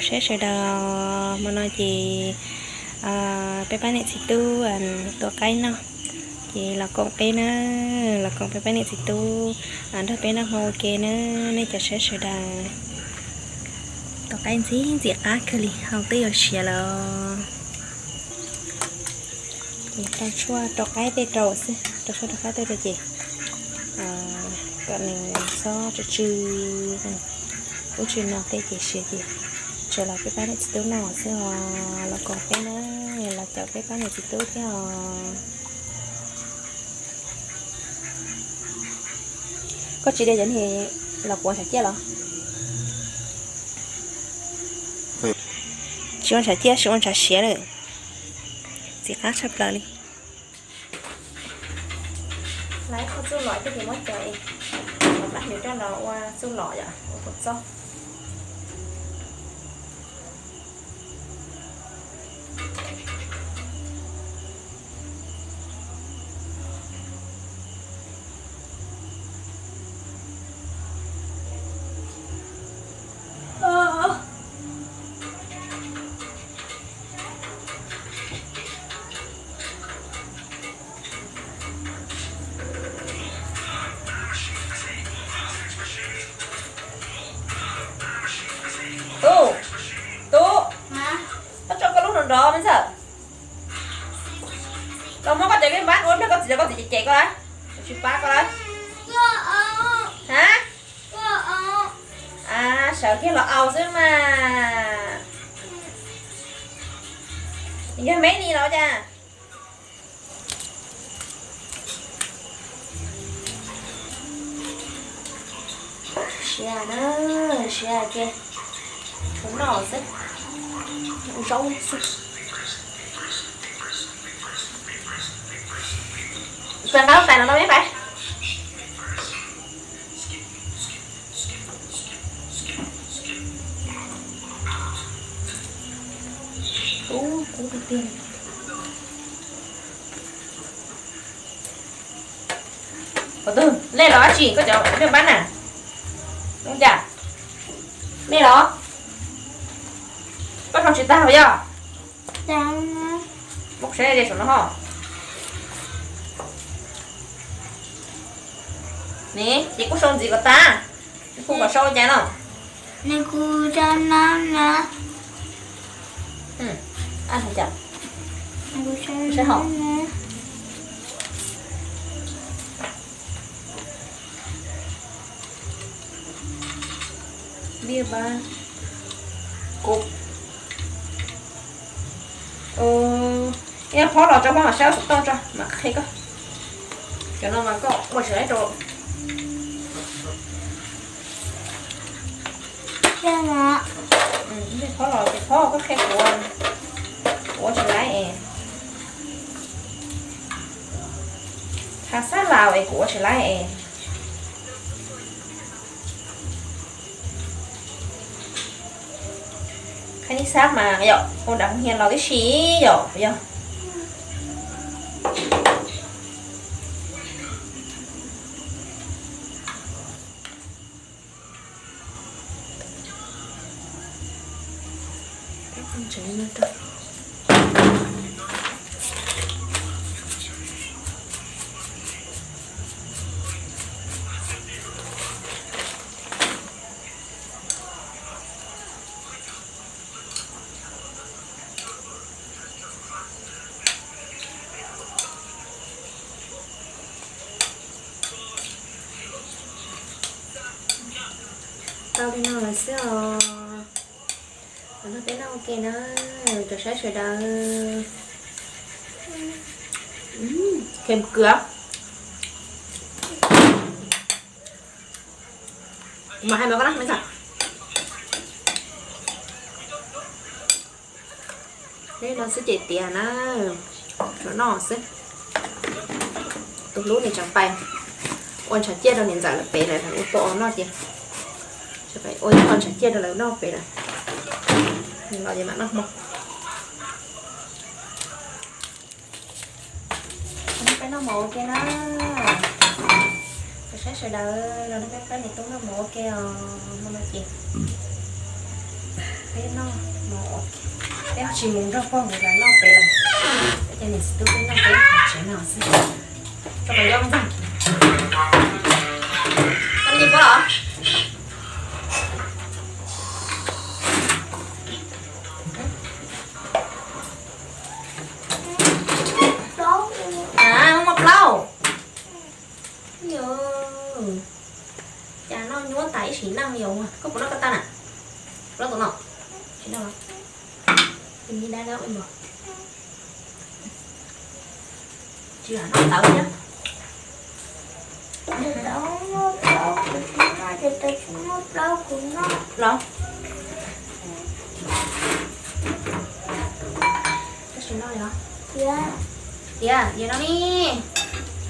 Saib sawv daws, hmo no ces peb pab niam txiv tub tua qaib noj, ces los koom peb na, los koom peb pab niam txiv tub nrog peb noj hmo ua ke na, nej cov saib sawv daws. Tua qaib ntxim ntxim qab kawg li, hau twb yuav siav lawm. Rau tshuaj rau qaib tej rau xwb, rau tshuaj rau qaib tej rau ces kom nws txhob tsw tsw, ub tsw no tej ces siav ces tsuas los peb pab niam txiv tub noj xwb os, los koom peb na, los caum peb pab niam txiv tub thiab os. Koj tsis de cov niag los kuv ua ntshav ciaj los? Tsis ua ntshav ciaj, tsis ua ntshav siav lawm, ntxim qab tshaj plaws li. Lawv ua txuj lom coj ces muab cov es pab hniav roj los ua txuj lom yom, ua kua txob. Tub, tub, koj tso koj lub nrov nrov me ntxawm. Los muab koj cov npab ua nrog koj txiv, koj txiv cem cem koj lawm, tsis pab koj lawm. Ha? Sawv kiag los aus xwb mas. Yog me ni los cas? Siav na, siav ces tsuas noj xwb, zaub xwb. Peb nqa lub tais no rau peb pais. Kub kub tiag tiag. Tus twg, nej los dab tsi koj cov npab na? Ua cas nej los? Koj rau tsis tag los yog? Muab saib ze saum no ho. Ne ces kuj sau ntxiv kom tag, kuj kom sau ua cas no. Nws kuj rau no na. Saib hauv. Ntiaj pab kuv. Ib phob los tso, phob mas saib xov tooj tso mam qhia koj. Cov no mas koj ua tsis laib rau. Phob los ces phob koj qhia kuv, kuv ua tsis laib es. Thav xab laus es kuv ua tsis laib es. Qhia nij xab mas yom, ua nram hoo hias los tib si yom, yog. Tau li no lawm xwb os. Los nrog peb noj ua ke na, cov saib sawv daws. Khem kawg. Kuv mam hais rau koj na me ntxhais. Neb no xwb ces tiav na, tsuas noj xwb. Tus hlub nim tseem pais ua ntshav ciaj rau niam ntxawm lawm pem lawm, ua tau noj ces ua ib qho ntshav ciaj rau lawv noj pem lawm. Los ces mam noj hmo. Peb noj mov ua ke na. Cov saib sawv daws, los nrog peb pab niam tub noj mov ua ke os, hmo no ces. Peb noj, peb tsis mus nrog pog nkawd noj peb lawm, peb cov niam txiv tub peb noj peb tsev no xwb. Tso kom yob ntag. Koj li puab los? A, muaj plaub. Yog, cas noj nyuaj tas ib sim neej yom. Koj puas noj koj tag na? Plaub tus no. Tsis noj los? Tus me dab dab ua npog. Tsis noj tawv thiab. Los? Tab sis no yog, tias yog no ne,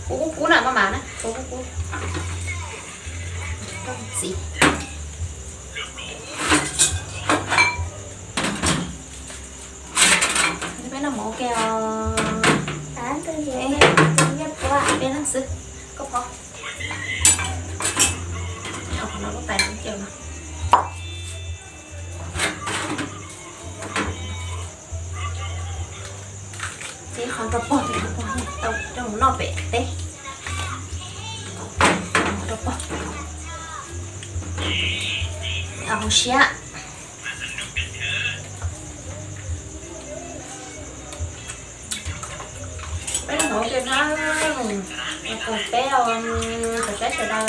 kub kub kub na, maj mam na, kub kub kub. Txiv, peb noj mov ua ke os. Peb noj xwb, koj phob. Qhov no lub tais lub caws no. Ces qhov rau pog, rau pog tau rau mus noj pem teb. Rau pog. Hauv siab. Peb noj mov ua ke na, peb, peb saib sawv daws.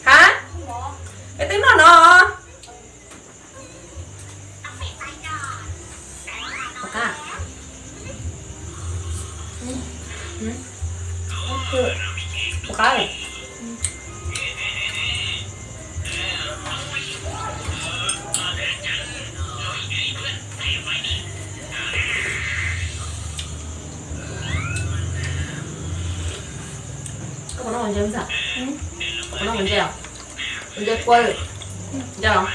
Hab, es twb noj no. Puas qab? Puas qab? Koj puas noj mov ntse? Koj puas noj mov ntse os? Ntse kua, ntse os.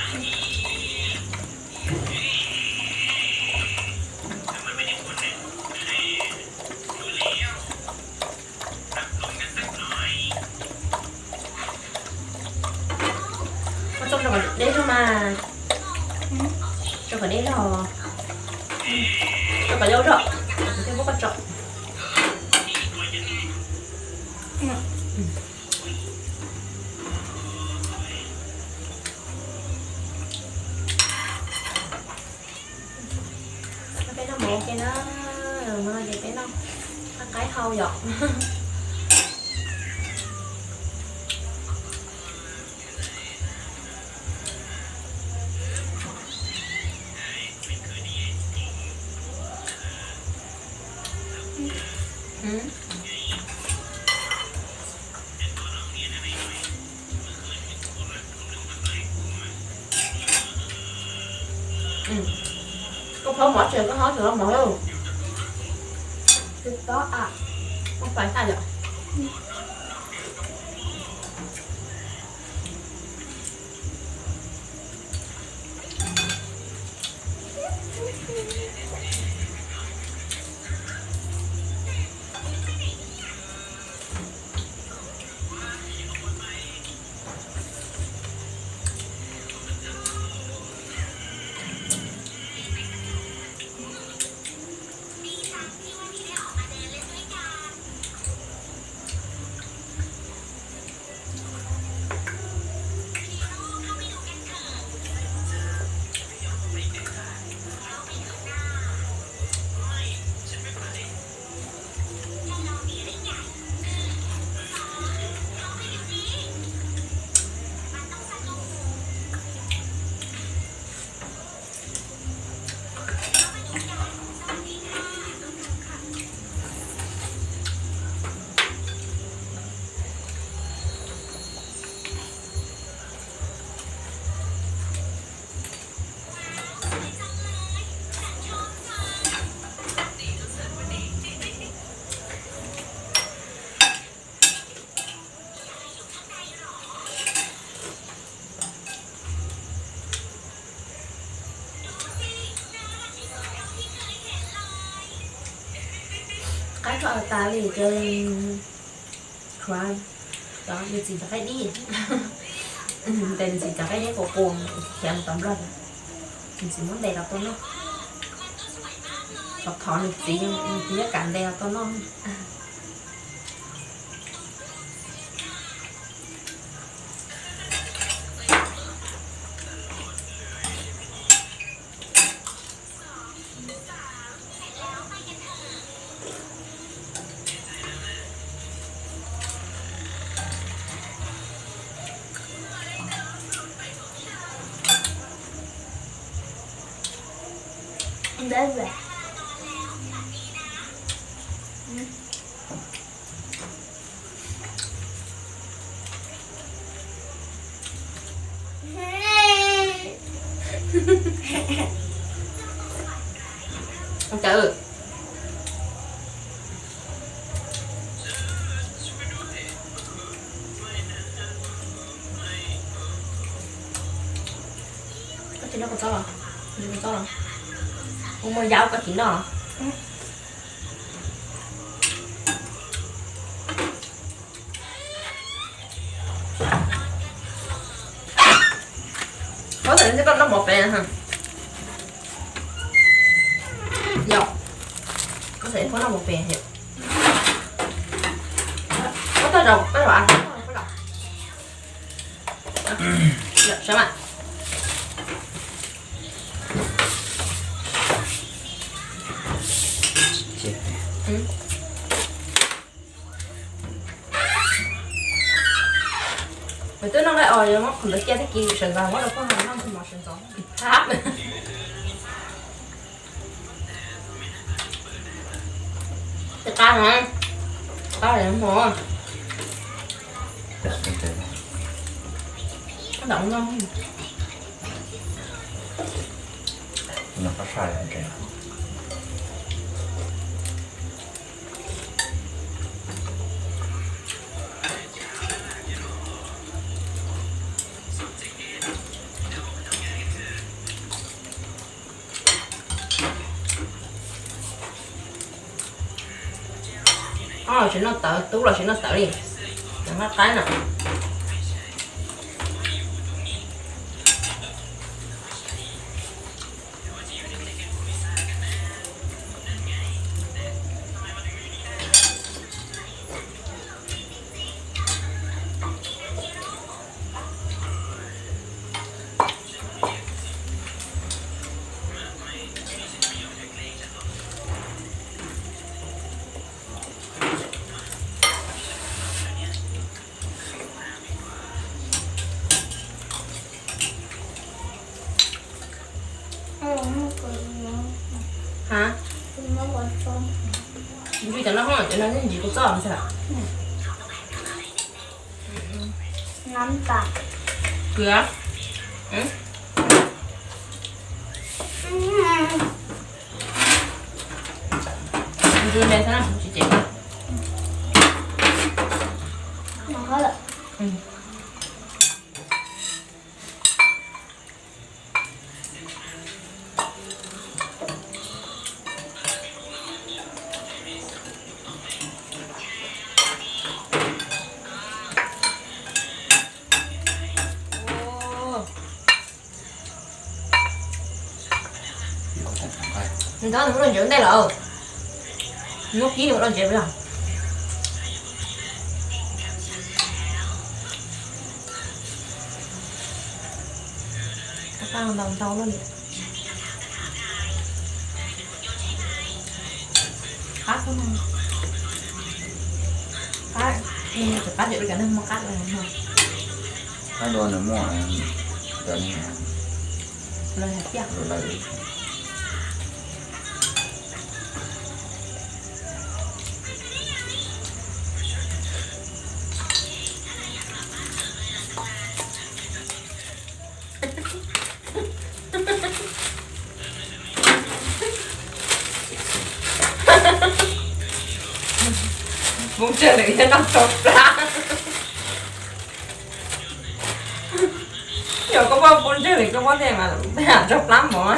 Koj tsoo rau kom deb zog mas. Tsoo kom deb zog. Tsoo kom yau zog, kuv thiaj muab koj tso. Peb noj mov ua ke na, no ces peb noj qaib hau yom. Koj phob mov tsev koj hov tsev los mov lauj. Twb tob a, muab fais tag yom. Qab tso tas li ces tshuav cov nws txiv cov qaib dib, nws txiv cov qaib dib qus qus khiav mus tom nplog, nws txiv muab ntes los tua noj. Thov thov nws txiv, nws txiv yuav kam ntes los tua noj. Ua cas? Koj tsis noj kua txob los? Kua txob los? Kuv muaj yau koj tsis noj. Koj txawm noj mov pem. Yog, koj txawm noj mov pem. Koj tau zaum, koj zaum a. Saib mas. Nws twb noj nqaij os, yog muab qhov ntawd cia tag kis sawv ntxov muab rau poj hav noj ntxuag mov sawv ntxov. Qab na, qab hmo. Ntawm no, no qab sai. Ob los sis noj tawv, tub los sis noj tawv li. Cov nqaij qaib no. Ha? Ntsis cov no ho, cov no ntsis kua txob ntag. Ntsis me xwb na, tsis cev. Nws txhob nws muab rau ntsev ua ntej lawm. Muab kib nws ua rau ntsev lawm. Ntau ntau luaj li. Qab, qab, qab, cov neeg muaj qab los no. Qab dua nws muaj, cov neeg los hais tiag. Poob tsawg lwm yog noj tsau plab. Yog koj muab poob tsawg lwm koj muab tej mas tej tsau plab mov.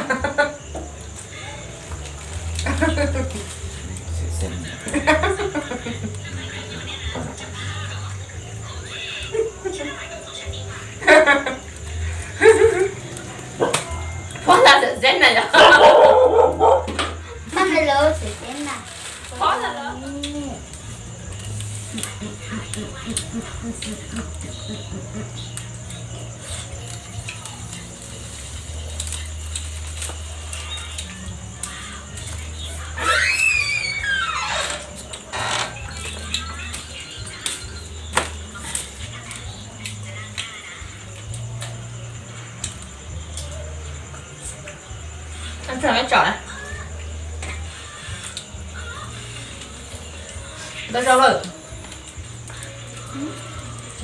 Tau zoo lawm.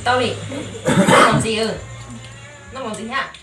Tau li. Noj mov ntxiv, noj mov ntxiv thiab.